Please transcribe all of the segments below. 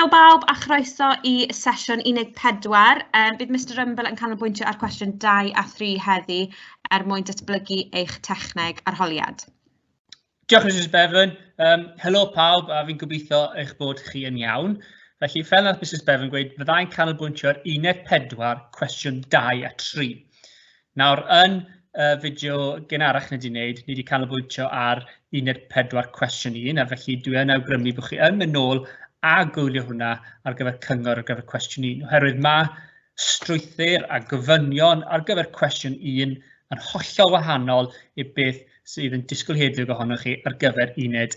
Helo bawb a chroeso i sesiwn 14. Bydd Mr Rumble yn canolbwyntio ar cwestiwn 2 a 3 heddi er mwyn datblygu eich techneg arholiad. Diolch Mrs Bevan. Helo pawb a fi'n gobeithio eich bod chi yn iawn. Felly, fel nath Mrs Bevan gweud, fyddai'n canolbwyntio ar uned 4, cwestiwn 2 a 3. Nawr, yn y fideo gynharach ni wedi wneud, ni wedi canolbwyntio ar uned 4 cwestiwn 1, a felly dwi yn awgrymu bod chi yn mynd nôl a gwylio hwnna ar gyfer cyngor ar gyfer cwestiwn 1, oherwydd mae strwythur a gofynion ar gyfer cwestiwn 1 yn hollol wahanol i beth sydd yn disgwyliedig ohonoch chi ar gyfer uned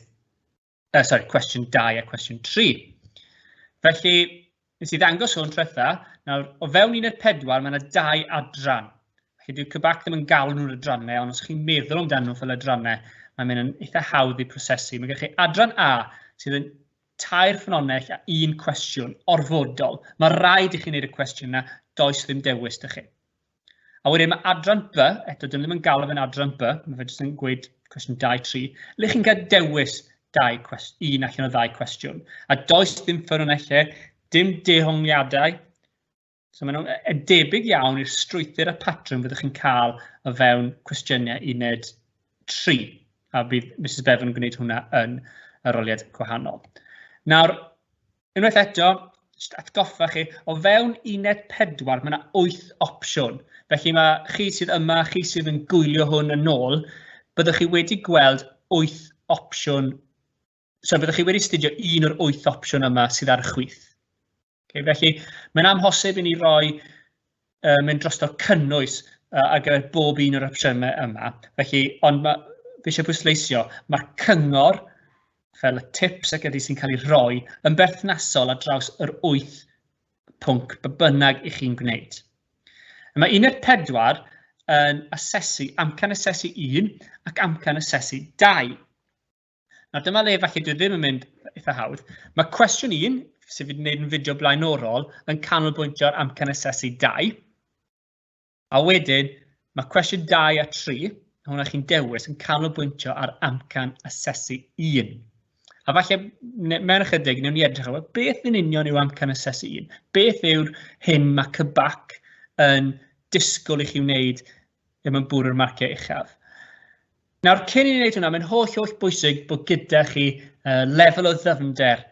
sorry, cwestiwn 2 a cwestiwn 3. Felly, nes i ddangos hwn tro Nawr, o fewn uned 4, mae yna dau adran. Felly, dyw CBAC ddim yn galw nhw'n adrannau, ond os chi'n meddwl amdanyn nhw fel adrannau, mae'n mynd yn eitha hawdd i prosesu. Mae gennych chi adran A, sydd yn tair ffynonell a un cwestiwn orfodol. Mae rhaid i chi wneud y cwestiwn yna, does ddim dewis 'da chi. A wedyn mae adran B, eto dyn ddim yn galw fe'n adran B, mae fe jyst yn gweud cwestiwn 2, 3, le chi'n cael dewis dau cwest, un allan o ddau cwestiwn. A does ddim ffynonellau, dim dehongliadau. So maen nhw'n debyg iawn i'r strwythur a patrwm fyddwch chi'n cael o fewn cwestiynau uned 3. A bydd Mrs Bevan yn gwneud hwnna yn arholiad gwahanol. Nawr, unwaith eto, jyst atgoffa chi, o fewn uned 4, mae yna 8 opsiwn. Felly mae chi sydd yma, chi sydd yn gwylio hwn yn ôl, byddwch chi wedi gweld 8 opsiwn, so byddwch chi wedi astudio un o'r 8 opsiwn yma sydd ar y chwith. Okay, felly, mae'n amhosib i ni roi mynd drosto cynnwys ar gyfer bob un o'r opsiynau yma. Felly, ond ma, fi eisiau pwysleisio, mae'r cyngor fel y tips ac ydy sy'n cael ei rhoi yn berthnasol ar draws yr 8 pwnc be bynnag i chi'n gwneud. Mae uned 4 yn asesu amcan asesu 1 ac amcan asesu 2. Nawr dyma le falle dwi ddim yn mynd eitha hawdd. Mae cwestiwn 1, sydd wedi gwneud yn fideo blaenorol, yn canolbwyntio ar amcan asesu 2. A wedyn, mae cwestiwn 2 a 3, hwnna chi'n dewis, yn canolbwyntio ar amcan asesu 1. A falle mewn ychydig, wnawn ni edrych ar beth yn union yw amcan asesu 1. Beth yw'r hyn mae CBAC yn disgwyl i chi wneud ddim yn bwrw'r marciau uchaf. Nawr, cyn i ni wneud hwnna, mae'n holl, holl bwysig bod gyda chi lefel o ddyfnder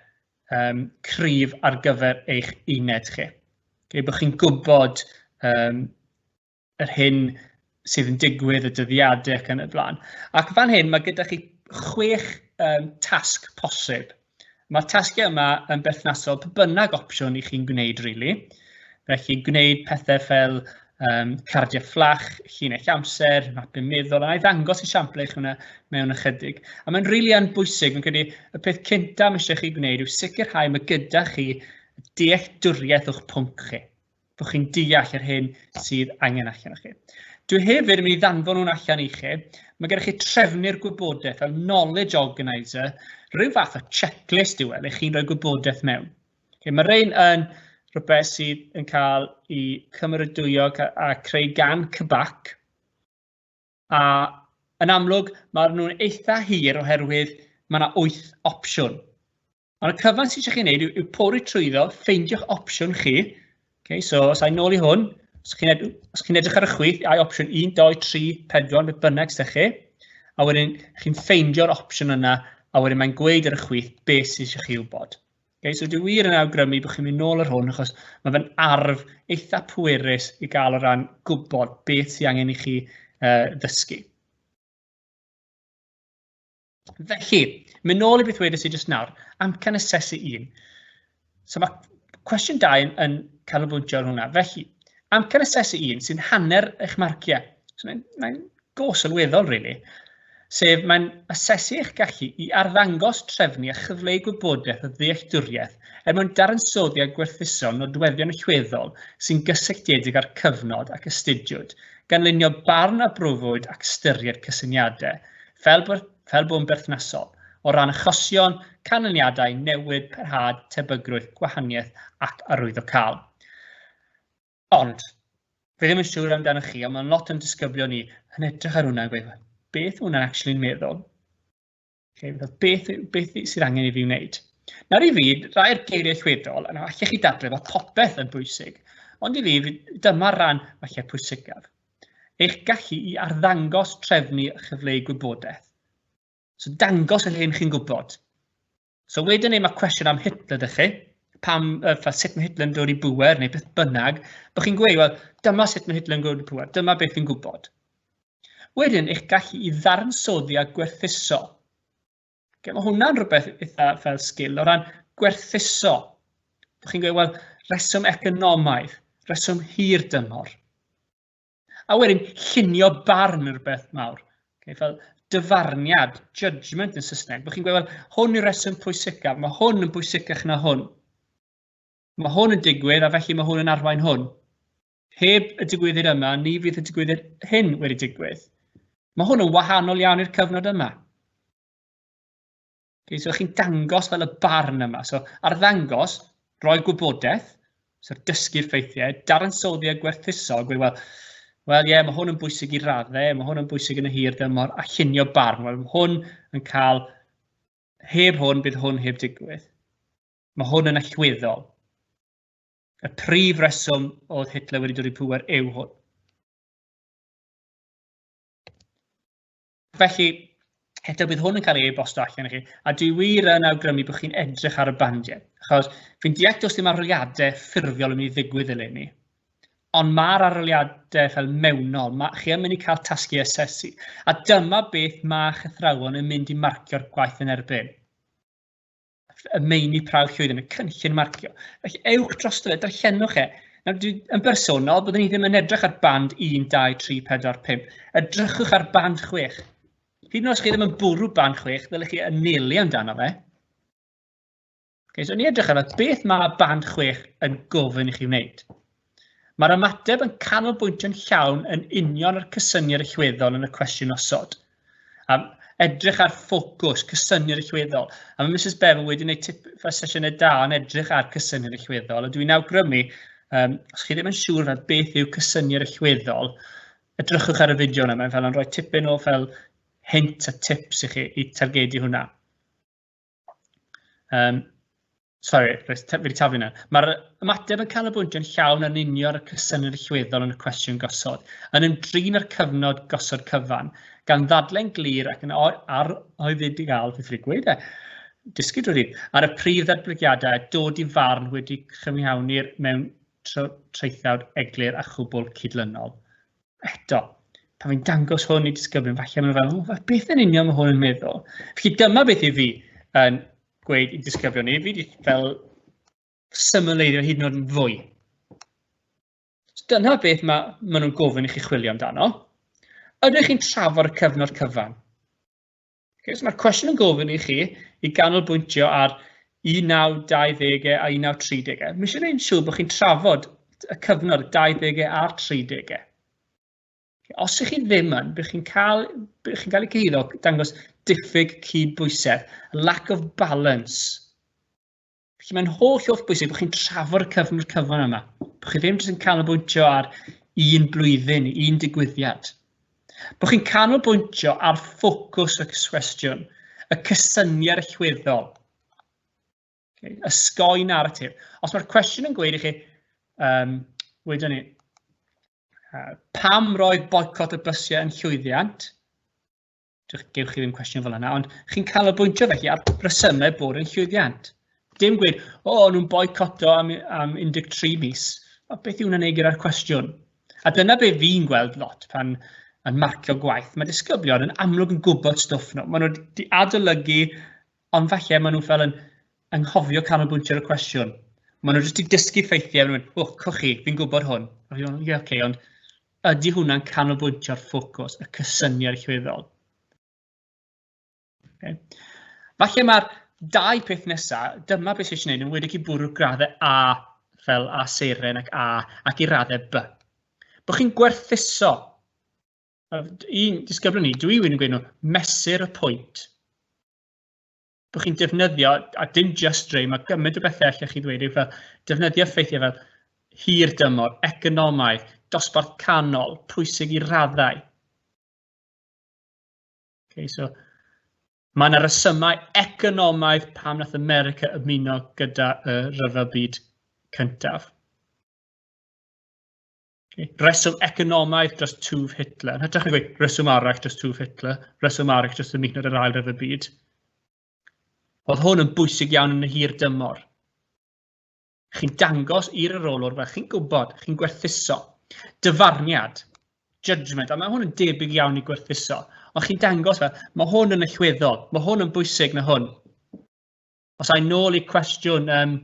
cryf ar gyfer eich uned chi. Okay, bod chi'n gwybod yr hyn sydd yn digwydd, y dyddiadau ac yn y blaen. Ac fan hyn, mae gyda chi 6 tasg posib. Mae'r tasgau yma yn berthnasol pa bynnag opsiwn i chi'n gwneud, really. Felly, gwneud pethau fel cardiau fflach, llinell amser, mapyn meddwl, a na i ddangos esiamplau i chi hwnna mewn ychydig. A mae'n rili yn bwysig, fi'n credu y peth cynta mae eisiau chi gwneud yw sicrhau mae gyda chi dealltwriaeth o'ch pwnc chi, bod chi'n deall yr hyn sydd angen allan o chi. Dwi hefyd yn mynd i ddanfon hwn allan i chi. Mae gennych chi trefnu'r gwybodaeth fel knowledge organizer, rhyw fath o checklist yw e, le chi'n rhoi gwybodaeth mewn. Okay, mae rhain yn rhywbeth sydd yn cael ei cymeradwyo a creu gan CBAC. A yn amlwg, mae nhw'n eitha hir oherwydd mae yna 8 opsiwn. Ond y cyfan sydd eisiau chi wneud yw pori trwyddo, ffeindio'ch opsiwn chi. Okay, so os ai'n nôl i hwn, os chi'n ed chi edrych ar y chwith, ai opsiwn 1, 2, 3, 4, beth bynnag sydd chi. A wedyn chi'n ffeindio'r opsiwn yna, a wedyn mae'n gweud ar y chwith beth sydd eisiau chi wybod. Okay, so dwi wir yn awgrymu bod chi'n mynd nôl ar hwn, achos mae fe'n arf eitha pwerus i gael o ran gwybod beth sydd angen i chi ddysgu. Felly, mynd nôl i beth wedes i jyst nawr, amcan asesu 1. So mae cwestiwn 2 yn canolbwyntio ar hwnna. Felly, amcan asesu 1 sy'n hanner eich marciau. So mae'n mae go sylweddol, really. Sef, mae'n asesu eich gallu i arddangos, trefnu a chyfleu gwybodaeth o ddealltwriaeth er mwyn dadansoddi a gwerthuso nodweddion allweddol sy'n gysylltiedig â'r cyfnod ac astudiwyd, gan lunio barn a brofwyd ac ystyried cysyniadau, fel bod, fel bo'n berthnasol, o ran achosion, canlyniadau, newid, parhad, tebygrwydd, gwahaniaeth ac arwyddocaol. Ond, fi ddim yn siŵr amdanoch chi, ond mae lot o'n disgyblion ni yn edrych ar hwnna yn gweud, beth yw hwnna'n actually'n meddwl? Okay, beth, beth sydd angen i fi wneud? Nawr i fi, rhai'r geiriau allweddol, a allech chi dadlau bod popeth yn bwysig, ond i fi, dyma'r rhan falle pwysicaf. Eich gallu i arddangos, trefnu a chyfleu gwybodaeth. So dangos yr hyn chi'n gwybod. So wedyn ni mae cwestiwn am Hitler ydych chi, pam, fel sut mae Hitler yn dod i bŵer neu beth bynnag, bod chi'n gweud, wel, dyma sut mae Hitler yn dod i bŵer, dyma beth fi'n gwybod. Wedyn, eich gallu i ddarnsoddi a gwerthuso. Okay, mae hwnna'n rhywbeth eitha fel sgil o ran gwerthuso. Bod chi'n gweud, wel, reswm economaidd, reswm hir dymor. A wedyn, llunio barn yn rhywbeth mawr. Okay, fel dyfarniad, judgment yn Saesneg. Bod chi'n gweud, wel, hwn yw'r reswm pwysicaf, mae hwn yn bwysicach na hwn. Mae hwn yn digwydd a felly mae hwn yn arwain hwn. Heb y digwyddiad yma, ni fydd y digwyddiad hyn wedi digwydd. Mae hwn yn wahanol iawn i'r cyfnod yma. Okay, so chi'n dangos fel y barn yma. So arddangos, rhoi gwybodaeth, so dysgu'r ffeithiau, dadansoddi a gwerthuso, gweud, wel, wel ie, yeah, mae hwn yn bwysig i raddau, mae hwn yn bwysig yn y hir dymor, a llunio barn. Wel, mae hwn yn cael, heb hwn, bydd hwn heb digwydd. Mae hwn yn allweddol. Y prif reswm oedd Hitler wedi dod i pŵer yw hwn. Felly, eto bydd hwn yn cael ei e-bosto allan i chi, a dwi wir yn awgrymu bod chi'n edrych ar y bandiau, achos fi'n deall does dim arholiadau ffurfiol yn mynd i ddigwydd eleni, ond mae'r arholiadau fel mewnol, ma, chi yn mynd i cael tasgu asesu, a dyma beth mae'ch athrawon yn mynd i marcio'r gwaith yn erbyn. Y meini prawf llwyddiant, y cynllun marcio. Felly, ewch drosto fe, darllenwch e. Nawr, dwi, yn bersonol, byddwn i ddim yn edrych ar band 1, 2, 3, 4, 5. Edrychwch ar band 6. Hyd yn oed os chi ddim yn bwrw band 6, ddylech chi anelu amdano fe. Okay, so ni edrych ar beth mae band 6 yn gofyn i chi wneud. Mae'r ymateb yn canolbwyntio'n llawn yn union ar cysyniad allweddol yn y cwestiwn osod. A edrych ar ffocws, cysyniad allweddol. A mae Mrs Bevan wedi gwneud tip fel sesiynau da yn edrych ar cysyniad allweddol. A dwi'n awgrymu, um, os chi ddim yn siŵr fel beth yw cysyniad allweddol, edrychwch ar y fideo yna, mae'n fel yn rhoi tipyn o fel hint a tips i chi i targedu hwnna. Um, sorry, fi wedi taflu yna. Mae'r ymateb yn canolbwyntio'n llawn yn union y cysyniad allweddol yn y cwestiwn gosod, yn ymdrin â'r cyfnod gosod cyfan, gan ddadlau'n glir ac yn arhoeddedig gael, fi ffili gweud e, dysgu drwy dydd, ar y prif ddatblygiadau dod i farn wedi chyfiawni'r mewn traethawd eglur a chwbl cydlynol. Eto, pan fi'n dangos hwn i disgyblion, falle maen nhw fel, o, beth yn union mae hwn yn meddwl? Felly dyma beth i fi yn gweud i disgyblion ni, fi wedi fel symleiddio hyd yn oed yn fwy. So dyna beth mae, maen nhw'n gofyn i chi chwilio amdano. Ydych chi'n trafod y cyfnod cyfan? Okay, so mae'r cwestiwn yn gofyn i chi i ganolbwyntio ar 1920 a 1930. Mae eisiau gwneud yn siŵr bod chi'n trafod y cyfnod y 20 a'r 30. Os ych chi ddim yn, bydd chi'n cael, bydd chi'n cael ei cyhuddo dangos diffyg cydbwysedd, lack of balance. Felly mae'n holl holl bwysig bod chi'n trafod y cyfnod cyfan yma. Bod chi ddim jyst yn canolbwyntio ar un blwyddyn, un digwyddiad. Bod chi'n canolbwyntio ar ffocws y cwestiwn, y cysyniad allweddol. Okay, ysgoi narratif. Os mae'r cwestiwn yn gweud i chi, um, wedyn ni, pam roedd boicot y bysiau yn llwyddiant? Gewch chi ddim cwestiwn fel yna, ond chi'n canolbwyntio felly ar resymau bod yn llwyddiant. Dim gweud, o, oh, nhw'n boicoto am, am 13 mis. O, beth yw hwnna'n ei gyda'r cwestiwn? A dyna be fi'n gweld lot pan yn marcio gwaith. Mae disgyblion yn amlwg yn gwybod stwff nhw. Maen nhw wedi adolygu, ond falle maen nhw fel yn anghofio canolbwyntio ar y cwestiwn. Maen nhw jyst wedi dysgu ffeithiau, maen nhw'n mynd, o, cwch chi, fi'n gwybod hwn. A fi'n mynd, ie, oce, ond ydy hwnna'n canolbwyntio'r ffocws, y cysyniad allweddol? Okay. Falle mae'r dau peth nesaf, dyma beth sy'n eisiau gwneud, yn wedi i bwrw graddau A fel A seren ac A ac i raddau B. Bod chi'n gwerthuso. Un disgybl ni, dwi wedi gweud nhw, mesur y pwynt. bod chi'n defnyddio, a dim just rei, mae gymaint o bethau allech chi ddweud, yw fel defnyddio ffeithiau fel hir dymor, economaidd, dosbarth canol, pwysig i raddau. Okay, so, Mae yna resymau economaidd pam nath America ymuno gyda y Rhyfel Byd Cyntaf. Okay. Reswm economaidd dros twf Hitler. Yn hytrach na gweud reswm arall dros twf Hitler, reswm arall dros ymuno yr Ail Ryfel Byd. Oedd hwn yn bwysig iawn yn y hir dymor. Chi'n dangos i'r arolwr fel chi'n gwybod, chi'n gwerthuso. Dyfarniad, judgment, a mae hwn yn debyg iawn i gwerthuso, ond chi'n dangos fel, mae hwn yn allweddol, mae hwn yn bwysig na hwn. Os ai nôl i cwestiwn um,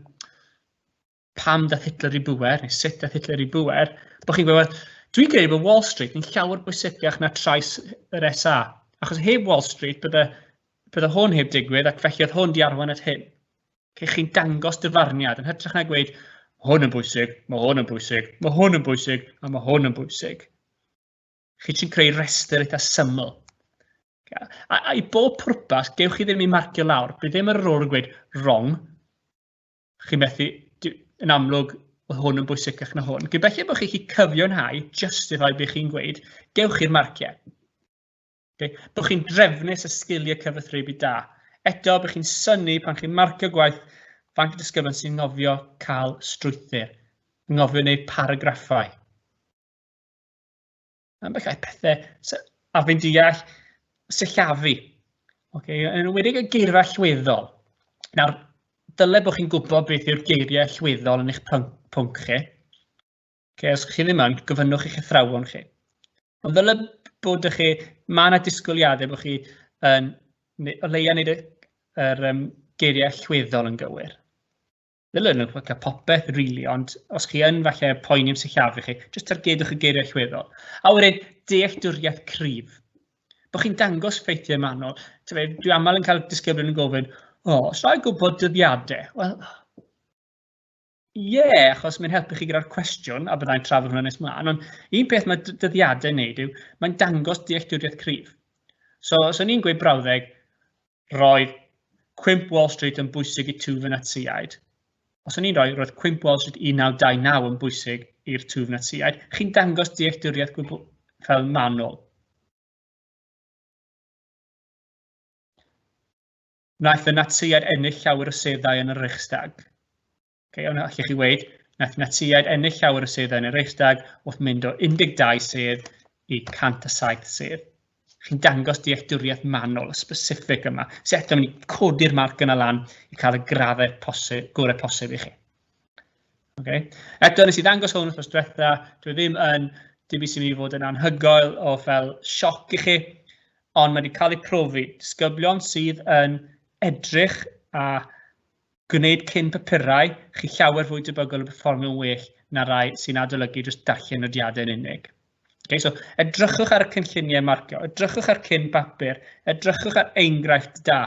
pam dath Hitler i bŵer, neu sut dath Hitler i bŵer, bod chi'n gweud, dwi'n credu bod Wall Street yn llawer bwysicach na trais yr SA. Achos heb Wall Street, bydde, bydde hwn heb digwydd, ac felly oedd hwn di arwain at hyn. Chi'n dangos dyfarniad, yn hytrach na gweud, hwn yn bwysig, mae hwn yn bwysig, mae hwn yn bwysig, a mae hwn yn bwysig. Chi ti'n creu rhestr eitha syml. A, a i bob pwrpas, gewch chi ddim i marcio lawr. Bydd ddim ar yr ôl yn gweud wrong, Chi'n methu, yn amlwg, oedd hwn yn bwysicach na hwn. Gobeithio bod chi'n gallu cyfiawnhau, justify beth chi'n gweud, gewch chi'r marciau. Okay? Bod chi'n drefnus y sgiliau cyfathrebu da. Eto, bod chi'n synnu pan chi'n marcio gwaith faint o disgyblion sy'n ngofio cael strwythur, ngofio wneud paragraffau. Ambell ai pethau, a fi'n deall sillafu. Okay, yn enwedig y geirfa allweddol. Nawr, dyle bod chi'n gwybod beth yw'r geiriau allweddol yn eich pwnc chi. Okay, os chi ddim yn, gofynnwch i'ch athrawon chi. Ond ddyle bod chi, mae yna disgwyliadau bod chi yn, o leia wneud yr, yr um, geiriau allweddol yn gywir. Ddylen nhw cael popeth, really, ond os chi yn falle poeni am sillafu chi, jyst targedwch y geiriau allweddol. A wedyn, dealltwriaeth cryf. Bod chi'n dangos ffeithiau manwl. Dwi aml yn cael disgyblion yn gofyn, o, os rhaid gwybod dyddiadau? Wel, ie, yeah, achos mae'n helpu chi gyda'r cwestiwn, a byddai'n trafod hwnna nes mlaen, ond un peth mae dyddiadau'n neud yw, mae'n dangos dealltwriaeth cryf. So, os o'n i'n gweud brawddeg, Roedd cwymp Wall Street yn bwysig i twf y Natsïaid. Os o'n i'n rhoi, roedd cwymp Wall Street 1929 yn bwysig i'r twf Natsïaid. Chi'n dangos dealltwriaeth gwbl fel manwl. Wnaeth y Natsïaid ennill llawer o seddau yn y Reichstag. Okay, ond allwch chi weud, wnaeth Natsïaid ennill llawer o seddau yn y Reichstag wrth mynd o 12 sedd i 107 sedd. Chi'n dangos dealltwriaeth manwl, y specific yma, sy'n eto mynd i codi'r marc yna lan i cael y graddau posib, gorau posib i chi. Okay. Eto, nes i ddangos hwn wythnos diwetha, dwi ddim yn, dim byd sy'n mynd i fod yn anhygoel o fel sioc i chi, ond mae wedi cael ei profi. Disgyblion sydd yn edrych a gwneud cyn papurau, chi llawer fwy debygol o perfformio'n well na rai sy'n adolygu dros darllen nodiadau yn unig. Okay, so edrychwch ar y cynlluniau marcio, edrychwch ar cyn bapur, edrychwch ar enghraifft da.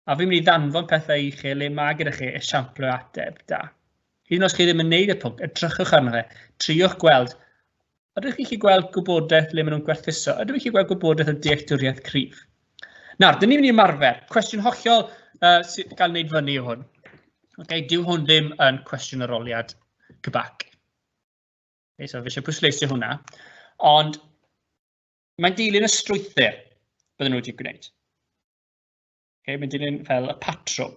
A fi'n mynd i ddanfon pethau i chi le mae gyda chi esiampl o ateb da. Hyd yn oed os chi ddim yn neud y pwnc, edrychwch arno fe, triwch gweld Ydych chi'n gallu gweld gwybodaeth le maen nhw'n gwerthuso? Ydych chi'n gallu gweld gwybodaeth o dealltwriaeth cryf? Nawr, dyn ni'n mynd i ymarfer. Cwestiwn hollol uh, sy'n cael wneud fyny yw hwn. Okay, dyw hwn ddim yn cwestiwn aroliad cybac. Okay, so fi eisiau pwysleisio hwnna. Ond mae'n dilyn y strwythur bydden nhw wedi gwneud. Okay, mae'n dilyn fel y patrwm.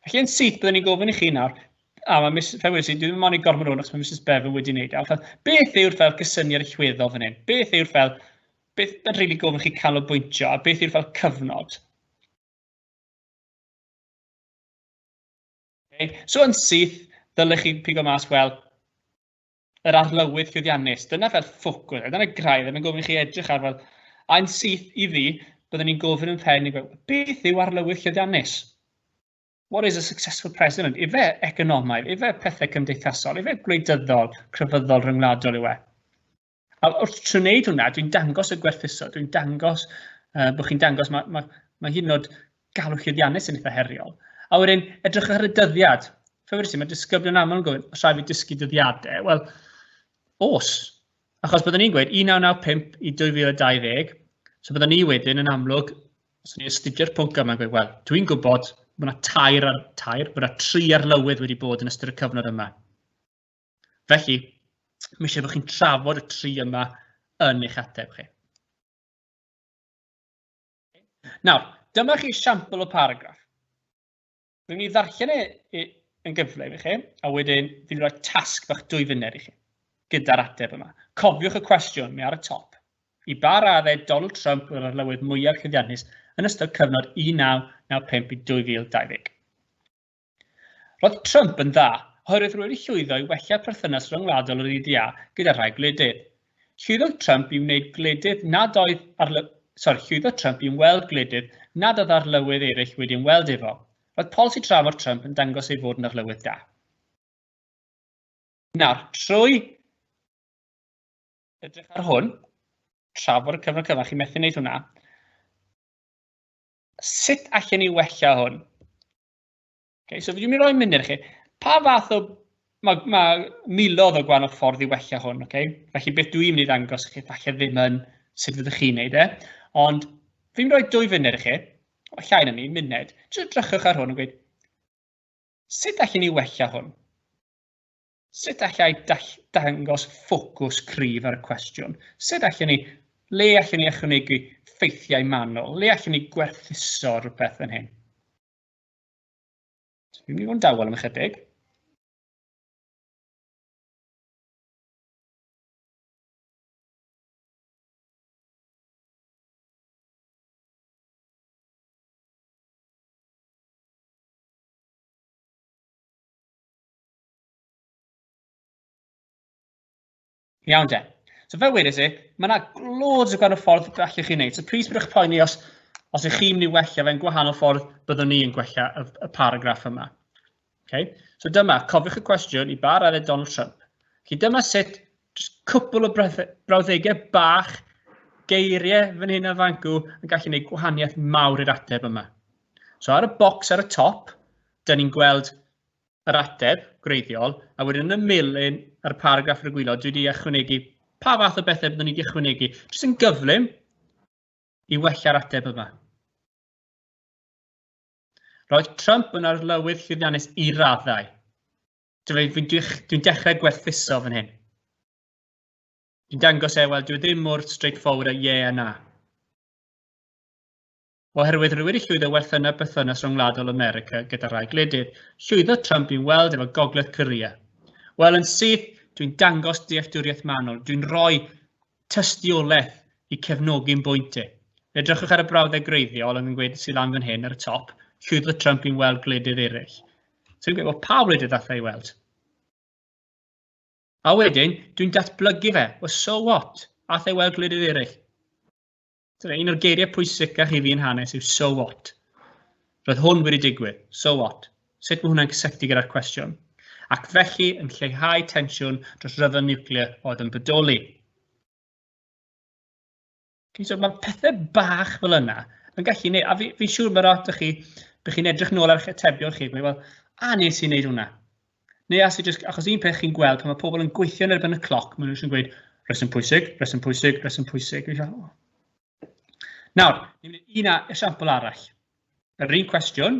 Felly yn syth, byddwn ni'n gofyn i chi nawr, a mae Miss, fel wedi, dwi ddim yn moyn i gormod o'n achos mae Mrs Bevan wedi wneud e, fel, beth yw'r fel cysyniad allweddol fan hyn? Beth yw'r fel, beth yn rili really gofyn chi canolbwyntio, a beth yw'r fel cyfnod? Okay. So yn syth, ddylech chi pigo mas, wel, yr arlywydd llwyddiannus. Dyna fel ffocws, dyna graidd, a mae'n gofyn i chi edrych ar fel... A yn syth i fi, byddwn ni'n gofyn yn pen i gweud, beth yw arlywydd llwyddiannus? What is a successful president? Ife economaidd, ife pethau cymdeithasol, ife gwleidyddol, crefyddol, rhyngwladol yw e? A wrth trwy wneud hwnna, dwi'n dangos y gwerthuso, dwi'n dangos uh, bod chi'n dangos, mae, mae, mae hyd yn oed galw llwyddiannus yn eitha heriol. A wedyn, edrychwch ar y dyddiad. Fe wedi mae disgyblion aml yn gofyn, os rhaid fi dysgu dyddiadau? Wel, os. Achos byddwn ni'n gweud 1995 i 2020, so byddwn ni wedyn yn amlwg, os ni'n astudio'r pwnc yma, yn gweud, wel, dwi'n gwybod bod yna tair, ar, tair, bod yna tri arlywydd wedi bod yn ystod y cyfnod yma. Felly, mae eisiau bod chi'n trafod y tri yma yn eich ateb chi. Nawr, Dyma chi siampl o paragraff. Fi'n mynd i ddarllen e yn gyflym i chi, a wedyn fi'n rhoi tasg bach 2 funud i chi gyda'r ateb yma. Cofiwch y cwestiwn, mae ar y top. I ba raddau Donald Trump oedd yr arlywydd mwyaf llwyddiannus yn ystod cyfnod 1995 i 2020? Roedd Trump yn dda, oherwydd roedd wedi llwyddo i wella perthynas ryngwladol yr UDA gyda rhai gwledydd. Llwyddodd Trump i wneud gwledydd nad oedd arly... Sori, llwyddodd Trump i ymweld gwledydd nad oedd arlywydd eraill wedi ymweld efo. Roedd polisi tramor Trump yn dangos ei fod yn arlywydd da. Nawr, trwy edrych ar hwn, trafod y cyfnod cyfan, chi'n methu wneud hwnna. Sut allan ni wella hwn? Okay, so fi dwi'n mynd i roi munud i chi. Pa fath o... Mae, mae miloedd o gwahanol ffordd i wella hwn, okay? Felly beth dwi'n mynd i ddangos i chi, falle ddim yn sut fyddwch chi'n neud e. Ond fi'n rhoi 2 funud i chi, o llai na ni, munud. Jyst edrychwch ar hwn yn gweud, sut allan ni wella hwn? Sut allai dangos ffocws cryf ar y cwestiwn? Sut allan ni, le allan ni ychwanegu ffeithiau manwl? Le allan ni gwerthuso rhywbeth fan hyn? So, fi'n mynd i fod yn dawel am ychydig. Iawn de. So fel wedes i, mae yna loads o gwahanol ffordd gallwch chi wneud. So plis bydwch poeni os, os ych chi'n mynd i wella fe'n gwahanol ffordd, byddwn ni yn gwella y, y paragraff yma. Okay? So dyma, cofiwch y cwestiwn i ba raddau Donald Trump. Felly dyma sut, just cwpl o brawddegau bach, geiriau fan hyn a fan gw, yn gallu gwneud gwahaniaeth mawr i'r ateb yma. So ar y bocs ar y top, dyn ni'n gweld yr ateb gwreiddiol, a wedyn yn y melyn ar y paragraff ar y gwylod, dwi wedi ychwanegu pa fath o bethau byddwn ni wedi ychwanegu, jyst yn gyflym i wella'r ateb yma. Roedd Trump yn arlywydd llwyddiannus i raddau. Dwi'n dwi, dwi, dwi dechrau gwerthuso fan hyn. Dwi'n dangos e, wel, dwi ddim mor straightforward a ie a na. Oherwydd rwy wedi llwyddo werthyna berthynas rhyngwladol America gyda rhai gwledydd, llwyddodd Trump i'w weld efo Gogledd Korea. Wel, yn syth, dwi'n dangos dealltwriaeth manwl, dwi'n rhoi tystiolaeth i cefnogi'n bwynt i. Edrychwch ar y brawddeg gwreiddiol yn gweud sydd lan fan hyn ar y top, llwyddodd Trump i'n weld gwledydd eraill. So dwi'n gweud, wel, pa wledydd ddath e i weld? A wedyn, dwi'n datblygu fe. Well, so what? Ath e weld gwledydd eraill. Dyna un o'r geiriau pwysicach i fi yn hanes yw so what. Roedd hwn wedi digwydd, so what? Sut mae hwnna'n cysylltu gyda'r cwestiwn? Ac felly yn lleihau tensiwn dros ryfel niwclear oedd yn bodoli. Okay, so mae pethau bach fel yna yn gallu gwneud, a fi'n fi siŵr mae rhaid chi, bych chi'n edrych nôl ar eich atebion chi, wel, a nes i wneud hwnna. Neu as i just, achos un peth chi'n gweld pan mae pobl yn gweithio yn erbyn y cloc, maen nhw'n jyst yn gweud, reswm pwysig, reswm pwysig, reswm pwysig. Fi'n fel, oh. Nawr, ni'n mynd un esiampl arall. Yr un cwestiwn,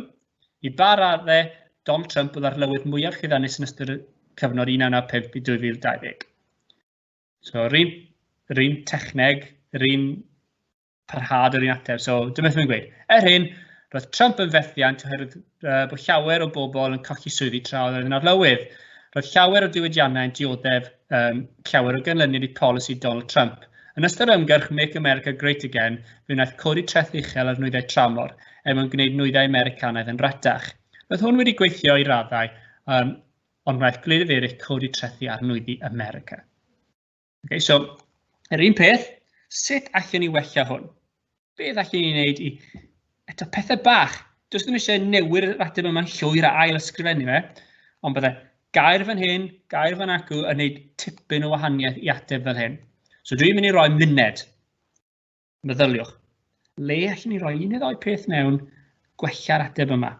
i ba raddau Donald Trump oedd arlywydd mwyaf llwyddiannus yn ystod y cyfnod 1995 i 2020. So, yr un, yr un techneg, yr un parhad yr un ateb. So dyma beth mae'n gweud. Er hyn, roedd Trump yn fethiant oherwydd uh, bod llawer o bobl yn colli swyddi tra oedd yn arlywydd. Roedd llawer o diwydiannau yn dioddef um, llawer o ganlyniad i polisi Donald Trump. Yn ystod ymgyrch Make America Great Again, fe wnaeth codi treth uchel ar nwyddau tramor er mwyn gwneud nwyddau Americanaidd yn ratach. Roedd hwn wedi gweithio i raddau, um, ond wnaeth gwledydd eraill codi trethi ar nwyddau America. Okay, so, yr un peth, sut allwn ni wella hwn? Beth allwn ni wneud i... Eto, pethau bach. Does ddim eisiau newid yr ateb yma'n llwyr a ail ysgrifennu fe, ond bydde gair fan hyn, gair fan acw yn gwneud tipyn o wahaniaeth i ateb fel hyn. So dwi'n mynd i roi muned. Meddyliwch. Le allwn ni roi un neu ddau peth mewn gwella'r ateb yma?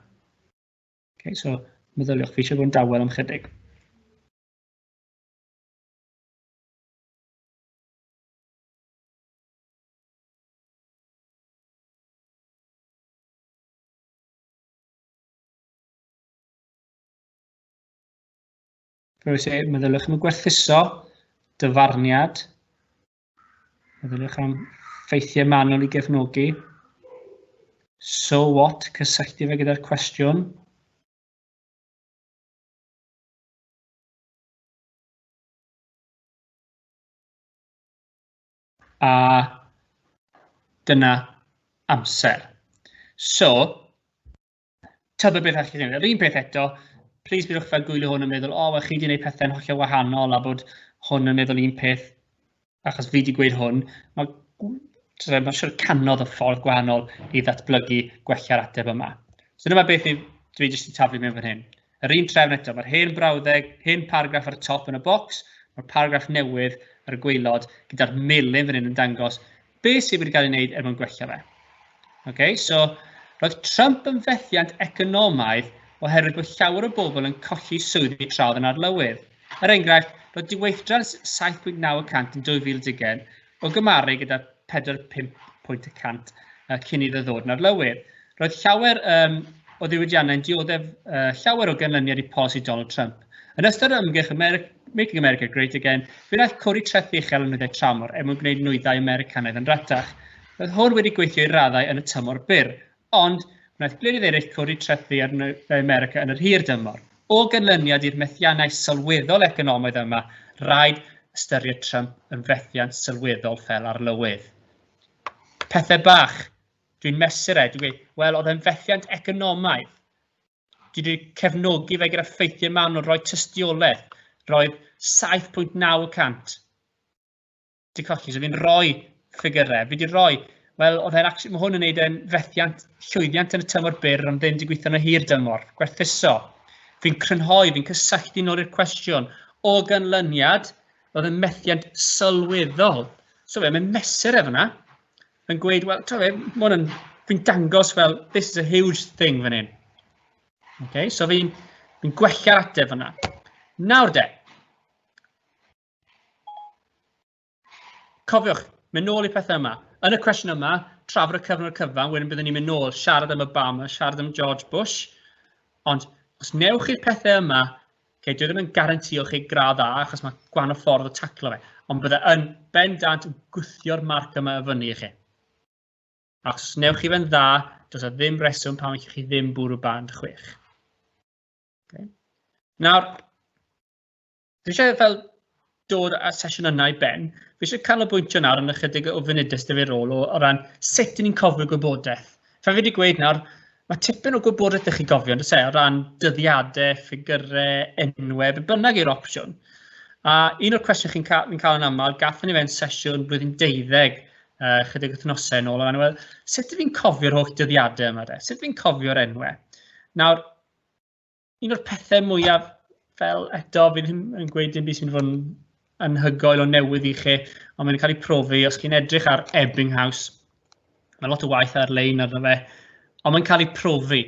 Okay, so meddyliwch, fi eisiau bod yn dawel am chydig. Fel I meddyliwch am y gwerthuso, dyfarniad, meddyliwch am ffeithiau manwl i gefnogi. So what, cysylltu fe gyda'r cwestiwn. A dyna amser. So, tybed beth allwch chi wneud. Yr un peth eto, plis bydwch fel gwylio hwn yn meddwl, o, oh, wel, chi wedi gwneud pethau'n hollol wahanol a bod hwn yn meddwl un peth achos fi wedi gweud hwn. Mae, mae siwr canodd o ffordd gwahanol i ddatblygu gwella'r ateb yma. So dyma beth i, dwi jyst i taflu mewn fan hyn. Yr un trefn eto, mae'r hen brawddeg, hen paragraff ar y top yn y bocs, mae'r paragraff newydd ar y gwaelod gyda'r melyn fan hyn yn dangos beth sydd wedi cael ei wneud er mwyn gwella fe. Okay, so, roedd Trump yn fethiant economaidd oherwydd bod llawer o bobl yn colli swyddi tra oedd yn arlywydd. Er enghraifft, roedd diweithdra 7.9 y cant yn 2020 o gymharu gyda 4.5 pwynt y cant cyn iddo ddod yn arlywydd. Roedd llawer um, o ddiwydiannau'n dioddef uh, llawer o ganlyniad i polisi Donald Trump. Yn ystod yr ymgyrch America, Making America Great Again, fe wnaeth codi trethi uchel yn nwyddau tramor er mwyn gwneud nwyddau Americanaidd yn ratach. Roedd hwn wedi gweithio i raddau yn y tymor byr, ond wnaeth gwledydd eraill codi trethi ar nwyddau America yn yr hir dymor. O ganlyniad i'r methiannau sylweddol economaidd yma, rhaid ystyried Trump yn fethiant sylweddol fel arlywydd. Pethau bach. Dwi'n mesur e, dwi'n gweud, wel, oedd e'n fethiant economaidd. Dwi wedi cefnogi fe gyda ffeithiau manwl, rhoi tystiolaeth. Roedd 7.9 y cant 'di colli, so fi'n rhoi ffigurau. Fi 'di rhoi, wel, oedd e'n actually, mae hwn yn neud e'n fethiant, llwyddiant yn y tymor byr, ond ddim 'di gweithio yn y hir dymor. Gwerthuso. Fi'n crynhoi, fi'n cysylltu nôl i'r cwestiwn. O ganlyniad, oedd yn methiant sylweddol. So fe, mae'n mesur e fyna. Yn gweud, wel, ta fe, mae hwn yn, fi'n dangos fel, this is a huge thing fan hyn. Okay, so fi'n fi gwella'r ateb fyna. Nawr de, Cofiwch, mynd nôl i pethau yma. Yn y cwestiwn yma, trafod y cyfnod cyfan, wedyn byddwn ni'n mynd nôl, siarad am Obama, siarad am George Bush. Ond os newch chi'r pethau yma, okay, dwi ddim yn garantio chi gradd A, achos mae gwahanol ffordd o taclo fe, ond bydde yn bendant yn gwthio'r marc yma i fyny i chi. Ac os newch chi fe'n dda, does na ddim reswm pam allwch chi ddim bwrw band chwech. Okay. Nawr, Fi eisiau fel dod â sesiwn yna i ben. Fi eisiau canolbwyntio nawr yn ychydig o funudau sydd fi rôl o, o ran sut ni'n cofio gwybodaeth. Fel fi wedi gweud nawr, mae tipyn o gwybodaeth ych chi gofio, ond e, o ran dyddiadau, ffigurau, enwau, be bynnag yw'r opsiwn. A un o'r cwestiwn chi'n ca fi'n cael yn aml, gathon ni fe'n sesiwn blwyddyn deuddeg, uh, chydig wythnosau yn ôl, a wel, sut fi'n cofio'r holl dyddiadau yma de? Sut fi'n cofio'r enwau? Nawr, un o'r pethau mwyaf fel eto, fi ddim yn gweud dim byd sy'n fod yn anhygoel o newydd i chi, ond mae'n cael ei profi, os chi'n edrych ar Ebbinghaus, mae lot o waith ar-lein arno fe, ond mae'n cael ei profi.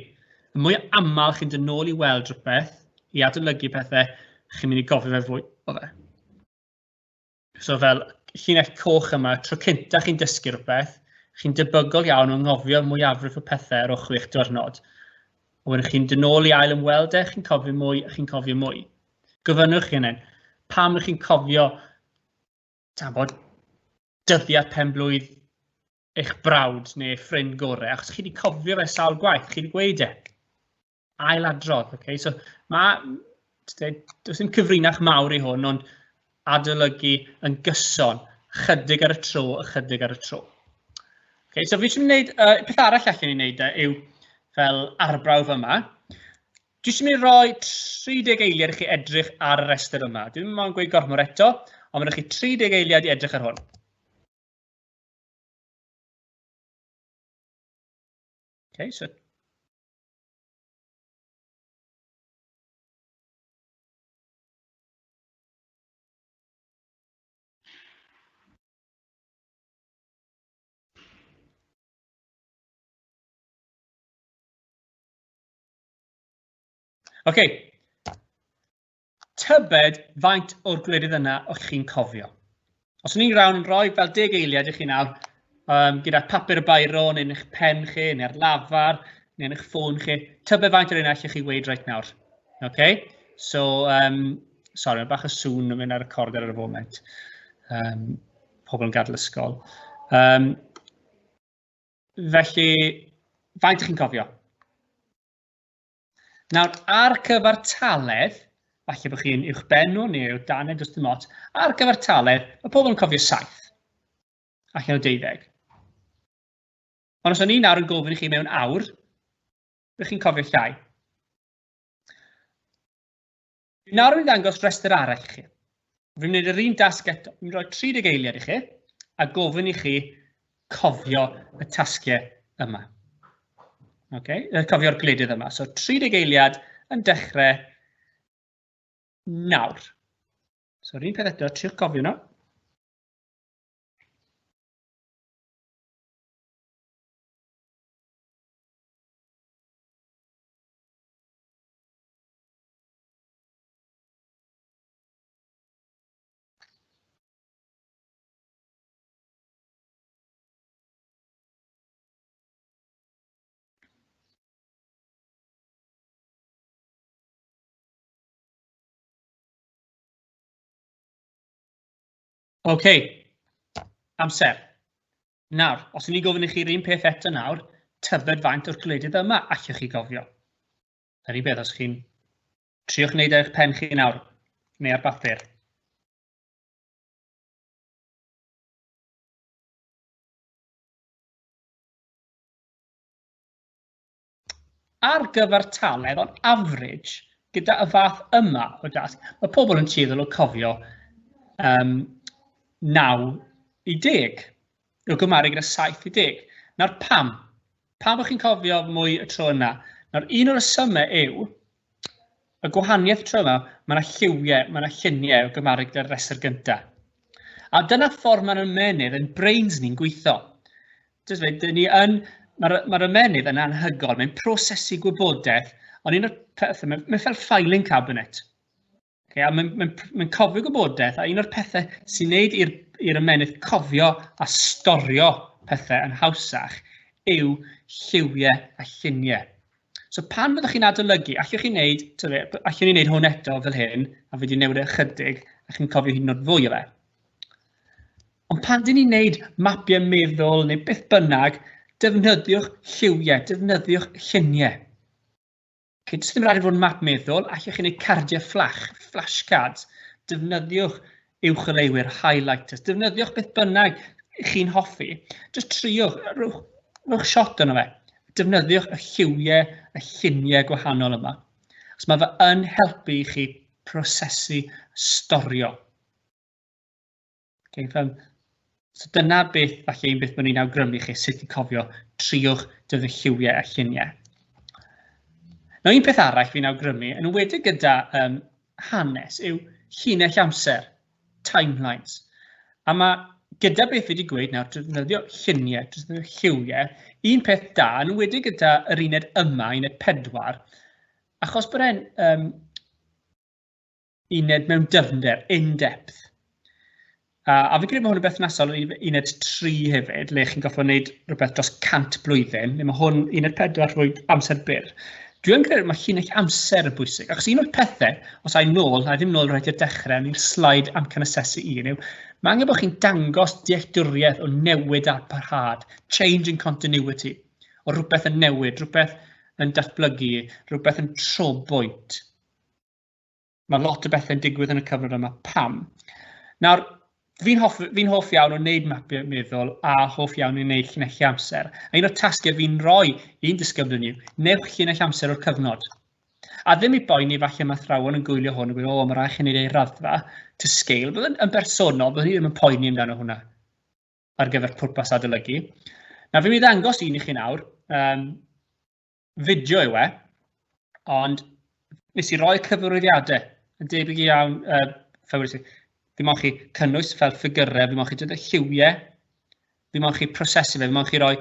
Y mwy aml chi'n dod nôl i weld rhywbeth, i adolygu pethau, chi'n mynd i gofio fe fwy o fe. So fel llinell coch yma, tro cynta chi'n dysgu rhywbeth, chi'n debygol iawn o anghofio mwyafrif o pethau ar ôl chwech diwrnod. A wedyn chi'n dod nôl i ail ymweld e, chi'n cofio mwy a chi'n cofio mwy. Gofynnwch chi hynny, pam ych chi'n cofio bod, dyddiad pen-blwydd eich brawd neu ffrind gorau, achos chi wedi cofio fe sawl gwaith, chi wedi gweud e. Ailadrodd, okay? So mae, does dim cyfrinach mawr i hwn, ond adolygu yn gyson, chydig ar y tro, ychydig ar y tro. Okay, so fi eisiau gwneud, uh, peth arall allan ni wneud e yw fel arbrawf yma. Dwi eisiau mynd i roi 30 eiliad i chi edrych ar y restr yma. Dwi'n ddim yn gweud gormod eto, ond mae chi 30 eiliad i edrych ar hwn. Okay, so OK. Tybed faint o'r gwledydd yna o'ch chi'n cofio? Os o'n i'n rawn yn rhoi fel deg eiliad i chi nawr, um, gyda papur y bairo neu yn eich pen chi, neu ar lafar, neu yn eich ffôn chi, tybed faint o'r un allwch chi weid reit nawr. OK? So, um, sorry, mae bach o sŵn yn mynd ar y corder ar y foment. Um, pobl yn gadael ysgol. Um, felly, Faint chi'n cofio? Nawr, ar cyfartaledd, falle bod chi'n uwchben nhw neu o dan does dim ots, ar gyfartaledd, mae pobl yn cofio 7 allan o 12. Ond os o'n i nawr yn gofyn i chi mewn awr, bych chi'n cofio llai. Fi nawr yn ddangos rhestr arall i chi. Fi'n gwneud yr un dasg eto. Fi'n rhoi 30 eiliad i chi a gofyn i chi cofio y tasgiau yma. Okay, cofio'r gwledydd yma. So 30 eiliad yn dechrau nawr. So yr un peth eto, triwch gofio nhw. OK, amser. Nawr, os ydyn ni'n gofyn i chi'r un peth eto nawr, tybed faint o'r gwledydd yma allwch chi gofio? Yr un peth os chi'n triwch wneud eich pen chi nawr, neu ar bapur. Ar gyfartaledd, on average, gyda y fath yma o dasg, mae pobl yn tueddol o cofio 9 i 10, o gymharu gyda 7 i 10. Nawr pam? Pam bod chi'n cofio mwy y tro yna? Nawr, un o'r resymau yw, y gwahaniaeth tro yma, mae yna lliwiau, mae yna lluniau o gymharu gyda'r rhestr gyntaf. A dyna ffordd mae'n ymenydd yn brains ni'n gweithio. Jyst fe, dyn ni yn, mae'r mae ymenydd yn anhygoel, mae'n prosesu gwybodaeth, ond un o'r pethau, mae'n mae fel filing cabinet. Okay, a mae'n mae, mae cofio gwybodaeth, a un o'r pethau sy'n neud i'r ymenydd cofio a storio pethau yn hawsach yw lliwiau a lluniau. So pan fyddwch chi'n adolygu, allwch chi wneud, allwn ni wneud hwn eto fel hyn, a fi wedi newid e ychydig, a chi'n cofio hyd yn oed fwy o fe. Ond pan dyn ni'n wneud mapiau meddwl neu beth bynnag, defnyddiwch lliwiau, defnyddiwch lluniau. Okay, does ddim rhaid i fod yn map meddwl, allwch chi wneud cardiau fflach, flashcards, defnyddiwch uwcholeuwyr, highlighters, defnyddiwch beth bynnag chi'n hoffi. Just triwch, rhowch, rhowch shot yno fe. Defnyddiwch y lliwiau, y lluniau gwahanol yma. Os mae fe yn helpu i chi prosesu, storio. Okay, fel, so dyna beth, falle un beth maen ni'n awgrymu chi, sut i cofio, triwch defnyddio lliwiau a lluniau. Nawr, un peth arall fi'n awgrymu, yn enwedig gyda hanes, yw llinell amser, timelines. A mae gyda beth fi wedi gweud nawr, defnyddio lluniau, defnyddio lliwiau, un peth da, yn enwedig gyda yr uned yma, uned 4, achos bod e'n uned mewn dyfnder, in depth. A fi'n credu bod hwn yn berthnasol i uned 3 hefyd, le chi'n gorfod wneud rhywbeth dros 100 blwyddyn, neu mae hwn uned 4 rhoi amser byr. Dwi yn credu mae llinell amser yn bwysig, achos un o'r pethau, os ai nôl, a ddim nôl rhaid i'r dechrau, yn i'r sleid amcan asesu un, yw mae angen bod chi'n dangos dealltwriaeth o newid a'r parhad, change and continuity, o rhywbeth yn newid, rhywbeth yn datblygu, rhywbeth yn trobwynt. Mae lot o bethau'n digwydd yn y cyfnod yma. Pam? Nawr, fi'n hoff, fi hoff iawn o wneud mapiau meddwl a hoff iawn i wneud llinellau amser. A un o'r tasgau fi'n rhoi i'n disgyblion yw, newch llinell amser o'r cyfnod. A ddim i boeni falle mae athrawon yn gwylio hwn yn gweud, o, mae rhaid chi wneud ei raddfa to scale. Bydd yn bersonol, byddwn i ddim yn poeni amdano hwnna ar gyfer pwrpas adolygu. Nawr, fi'n mynd i ddangos un i chi nawr. Fideo yw e, ond nes i roi cyfarwyddiadau yn debyg iawn, fel wedi, fi moyn chi cynnwys fel ffigurau, fi moyn chi dod â lliwiau, fi moyn chi prosesu fe, fi moyn chi roi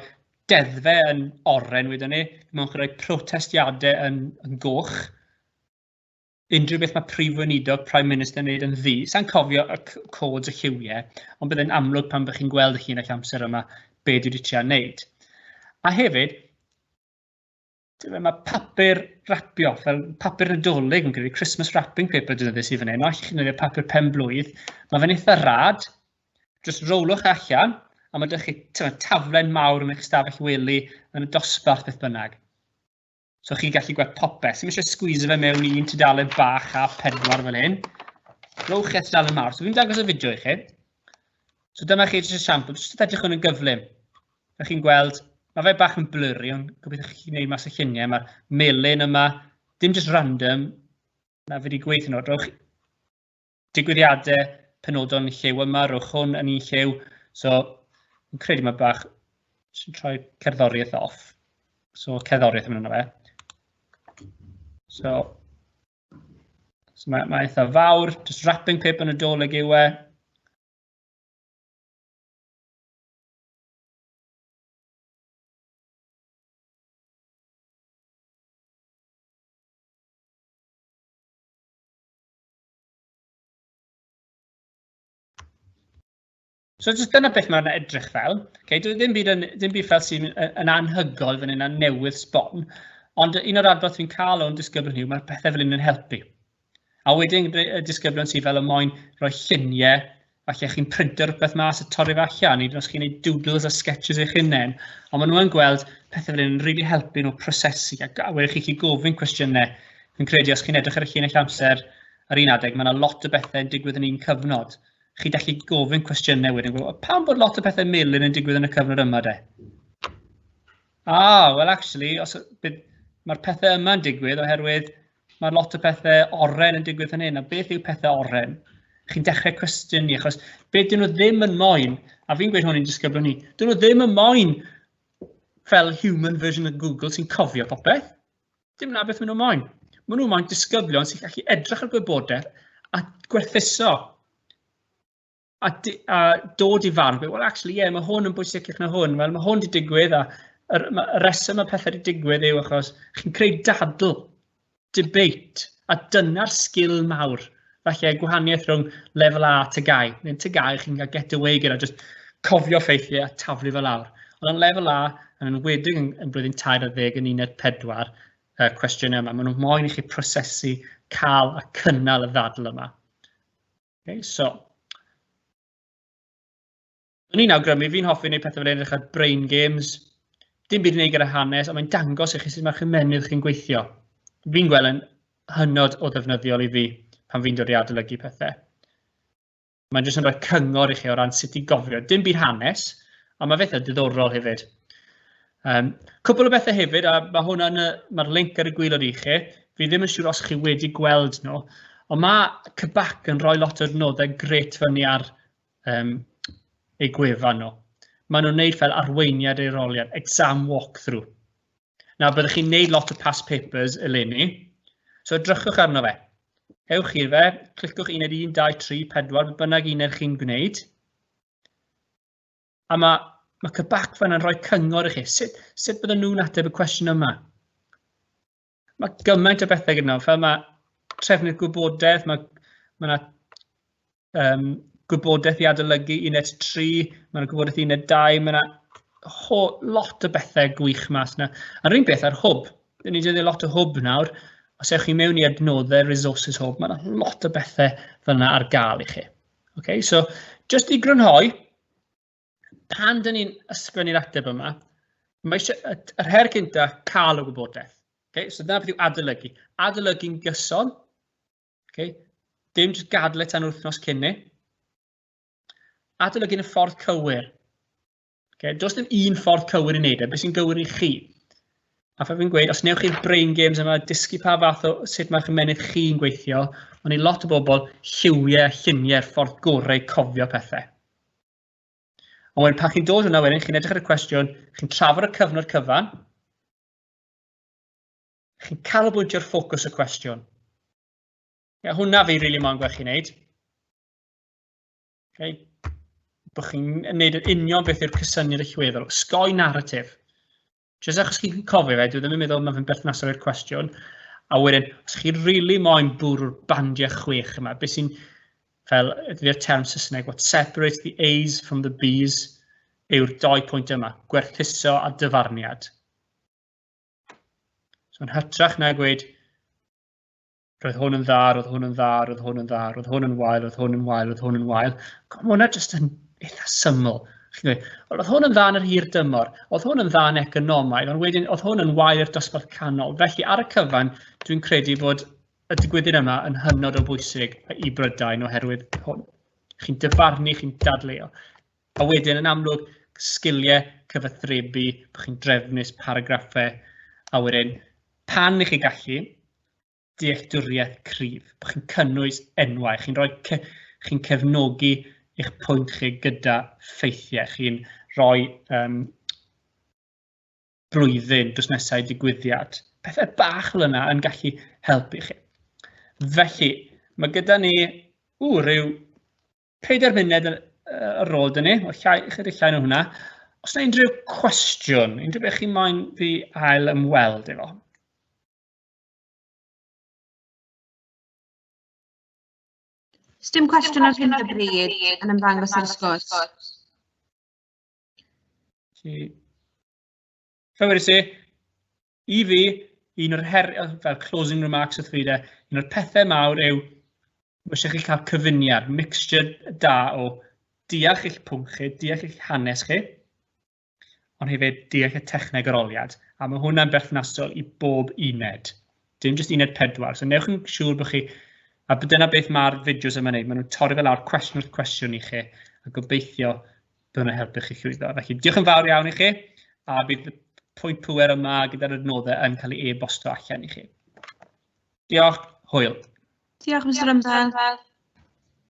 deddfau yn oren wedyn ni, fi moyn chi roi protestiadau yn goch, unrhyw beth mae Prif Weinidog, Prime Minister yn wneud yn ddu. Sa'n cofio y codes y lliwiau, ond byddai'n amlwg pan bych chi'n gweld y llinell amser yma be dwi wedi trio wneud. A hefyd, mae papur rapio, fel papur Nadolig yn credu, Christmas wrapping paper dyn nhw i fan hyn, allwch chi wneud papur pen blwydd. Mae fe'n eitha rad, jyst rowlwch allan, a mae 'da chi taflen mawr yn eich stafell wely yn y dosbarth beth bynnag. So chi'n gallu gweld popeth. Ddim eisiau squeeze fe mewn i un tudalen bach a pedwar fel hyn. Rowch chi at tudalen mawr. So fi'n dangos y fideo i chi. So dyma chi jyst esiampl, jyst edrych hwn yn gyflym. Fe chi'n gweld, mae fe bach yn blurry, ond gobeithio chi'n gwneud mas y lluniau. Mae'r melyn yma, dim jyst random, na fi wedi gweithio nhw. Rowch digwyddiadau penodol yn lliw yma, rhowch hwn yn un lliw. So, fi'n credu mae bach, sy'n troi cerddoriaeth off. So, cerddoriaeth yn mynd yna fe. So, so mae, mae eitha fawr, just wrapping paper yn y dolyg yw e. So jyst dyna beth mae'n edrych fel. Okay, dwi ddim byd, yn, ddim byd fel sy'n yn anhygoel fan hyn a newydd sbon, ond un o'r adborth fi'n cael o'n disgyblion yw mae'r pethau fel hyn yn helpu. A wedyn y disgyblion sydd fel y moyn rhoi lluniau, falle chi'n printo rhywbeth mas a torri fe allan, neu os chi'n gwneud doodles a sketches eich hunain, ond maen nhw yn gweld pethau fel hyn yn rili really helpu nhw prosesu, a wedyn chi'n gallu gofyn cwestiynau. Fi'n credu os chi'n edrych ar y llinell amser ar un adeg, mae yna lot o bethau yn digwydd yn un cyfnod. Chi'n gallu gofyn cwestiynau wedyn, gwybod, pam bod lot o bethau melyn yn digwydd yn y cyfnod yma de? Ah, well actually, os, mae'r pethau yma'n digwydd oherwydd mae lot o pethau oren yn digwydd fan hyn, a beth yw pethau oren? Chi'n dechrau cwestiynu, achos be dyn nhw ddim yn moyn, a fi'n gweud hwn i'n disgyblion ni, dyn nhw ddim yn moyn fel human version o Google sy'n cofio popeth. Dim na beth maen nhw moyn. Maen nhw moyn disgyblion sy'n gallu edrych ar gwybodaeth a gwerthuso a, a dod i farn, well, actually, yeah, mae hwn yn bwysicach na hwn. Wel, mae hwn wedi digwydd a yr, ma, y reswm mae pethau wedi digwydd yw achos chi'n creu dadl, debate, a dyna'r sgil mawr. Falle gwahaniaeth rhwng lefel A a TGAU. Neu'n TGAU chi'n cael get away gyda just cofio ffeithiau a taflu fel lawr. Ond yn lefel A, yn enwedig yn, yn blwyddyn 13 yn uned 4, uh, cwestiwn yma, maen nhw'n moyn i chi prosesu, cael a cynnal y ddadl yma. Okay, so, O'n i'n awgrymu, fi'n hoffi wneud pethau fel edrych ar brain games. Dim byd i wneud gyda hanes, ond mae'n dangos i chi sut mae'ch ymennydd chi'n gweithio. Fi'n gweld yn hynod o ddefnyddiol i fi pan fi'n dod i adolygu pethau. Mae'n jyst yn rhoi cyngor i chi o ran sut i gofio. Dim byd hanes, ond mae fe diddorol hefyd. Um, cwpl o bethau hefyd, a mae hwnna yn y, mae'r link ar y gwylod i chi. Fi ddim yn siŵr os chi wedi gweld nhw, ond mae Cybac yn rhoi lot o adnoddau gret fyny ar um, eu gwefan nhw. Maen nhw'n gwneud fel arweiniad eiroliad, exam walkthrough. Nawr, byddwch chi'n neud lot o past papers eleni, so edrychwch arno fe. Ewch i'r fe, cliciwch uned 1, 2, 3, 4, beth bynnag uned chi'n gwneud. A mae, mae Cybac fan yn rhoi cyngor i chi. Sut, sut bydden nhw'n ateb y cwestiwn yma? Mae gymaint o bethau gyda nhw, fel mae trefnydd gwybodaeth, mae, mae yna um, gwybodaeth i adolygu uned 3, mae yna gwybodaeth i uned 2, mae yna lot o bethau gwych mas yna. A'r un beth ar hwb, dyn ni'n defnyddio lot o hwb nawr, os ewch chi mewn i adnoddau resources hwb, mae yna lot o bethau fel yna ar gael i chi. Okay, so, just i grynhoi, pan dyn ni'n ysgrifennu'r ateb yma, mae eisiau, yr her cyntaf, cael y wybodaeth. Okay, so dyna beth yw adolygu. Adolygu'n gyson, Okay? Dim jyst gadael e tan wythnos cyn ni. Adolygu'n y ffordd cywir. Okay? Does dim un ffordd cywir i wneud e, beth sy'n gywir i chi. A fe fi'n gweud, os newch chi'r brain games yma, dysgu pa fath o sut mae'ch ymenydd chi'n gweithio, ond i lot o bobl, lliwiau, lluniau'r ffordd gorau cofio pethau. Ond wedyn, pan chi'n dod hwnna wedyn, chi'n edrych ar y cwestiwn, chi'n trafod y cyfnod cyfan, Chi'n canolbwyntio'r ffocws y cwestiwn. Ie, hwnna fi rili really moyn gweld chi'n neud. Okay. Bod chi'n neud yn union beth yw'r cysyniad allweddol. Sgoi narratif. Jyst achos chi'n cofio fe, dwi ddim yn meddwl mae fe'n berthnasol i'r cwestiwn. A wedyn, os chi'n rili really moyn bwrw'r bandiau chwech yma, beth sy'n fel, ydy'r term Saesneg, what separates the A's from the B's, yw'r doi pwynt yma, gwerthuso a dyfarniad. So yn hytrach na gweud, roedd hwn yn dda, roedd hwn yn dda, roedd hwn yn dda, roedd hwn yn wael, roedd hwn yn wael, roedd hwn yn wael. Mae hwnna jyst yn eitha syml. Chi'n dweud, wel, oedd hwn yn dda yn yr hir dymor, oedd hwn yn dda yn economaidd, ond wedyn oedd hwn yn wael i'r dosbarth canol. Felly ar y cyfan, dwi'n credu bod y digwyddiad yma yn hynod o bwysig i Brydain oherwydd hwn. Chi'n dyfarnu, chi'n dadleuo. A wedyn, yn amlwg, sgiliau cyfathrebu, bod chi'n drefnus, paragraffau, a wedyn, pan i chi gallu, dealltwriaeth cryf, bod chi'n cynnwys enwau, chi'n rhoi ce chi'n cefnogi eich pwynt chi gyda ffeithiau, chi'n rhoi um, blwyddyn drws nesau digwyddiad. Pethau bach fel yna yn gallu helpu chi. Felly, mae gyda ni ww, rhyw 4 munud ar ôl dyn ni, o llai, chydig llai na hwnna. Os yna unrhyw cwestiwn, unrhyw beth chi moyn fi ail ymweld efo? Sdim cwestiwn ar hyn o bryd yn ymddangos ar y sgwrs. Fel wedes i, i fi, un o'r her, fel closing remarks wrth fi de, un o'r pethau mawr yw, mae eisiau chi cael cyfuniad, mixture da o deall eich pwnc chi, deall eich hanes chi, ond hefyd deall y techneg arholiad, a mae hwnna'n berthnasol i bob uned, dim jyst uned pedwar. So newch yn siŵr bod chi, a dyna beth mae'r fideos yma'n neud, maen nhw'n torri fe lawr cwestiwn wrth cwestiwn i chi, a gobeithio bydd hwnna'n helpu chi llwyddo. Felly diolch yn fawr iawn i chi, a bydd y pwynt pŵer yma gyda'r adnoddau yn cael ei e-bostio allan i chi. Diolch, hwyl. Diolch, Mr Rumble.